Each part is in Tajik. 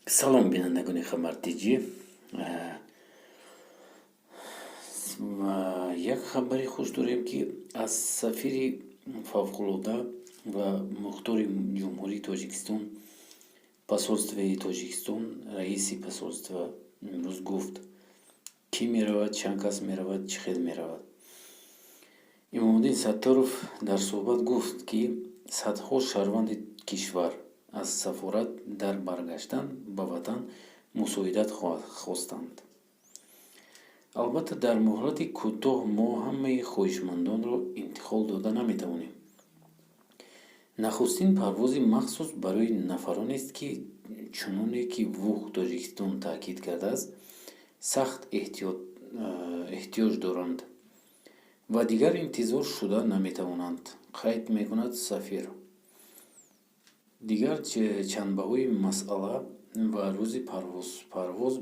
Салом, бинандагони Хабар Тҷ. Як хабари хуш дорем, ки аз сафири фавқулода ва мухтори Ҷумҳурии Тоҷикистон, посольствои Тоҷикистон, раиси посольства имрӯз гуфт, кӣ меравад, чанд кас меравад, чӣ хел меравад. Имомуддин Сатторов дар суҳбат гуфт, ки садҳо шаҳрванди кишвар аз сафорат дар баргаштан ба ватан мусоидат хостанд. Албатта, дар муҳлати кӯтоҳ мо ҳамаи хоҳишмандонро интиқол дода наметавонем. Нахустин парвози махсус барои нафаронест, ки чуноне ки ВУХ Тоҷикистон таъкид кардааст, сахт эҳтиёҷ доранд ва дигар интизор шуда наметавонанд, қайд мекунад сафир. Дигар ҷанбаҳои масъала ва рӯзи парвоз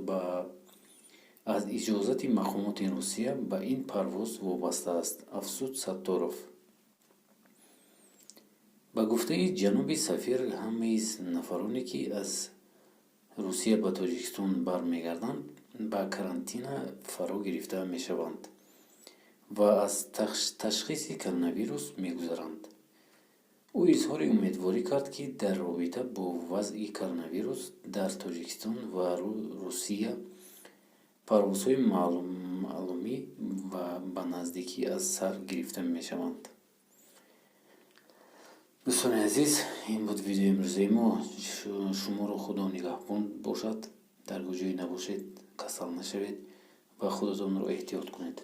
аз иҷозати мақомоти Русия ба ин парвоз вобаста аст, афзуд Сатторов. Ба гуфтаи ҷаноби сафир, ҳамаи нафароне, ки аз Русия ба Тоҷикистон бармегарданд, ба карантина фаро гирифта мешаванд ва аз ташхиси коронавирус мегузаранд. Ӯ изҳори умедворӣ кард, ки дар робита бо вазъи коронавирус дар Тоҷикистон ва Русия парвозҳои маълумӣ ва ба наздикӣ аз сар гирифта мешаванд. Дӯстони азиз, ин буд видеои имрӯзаи мо. Шуморо Худо нигаҳбон бошад. Дар куҷое набошед, касал нашавед ва худатонро эҳтиёт кунед.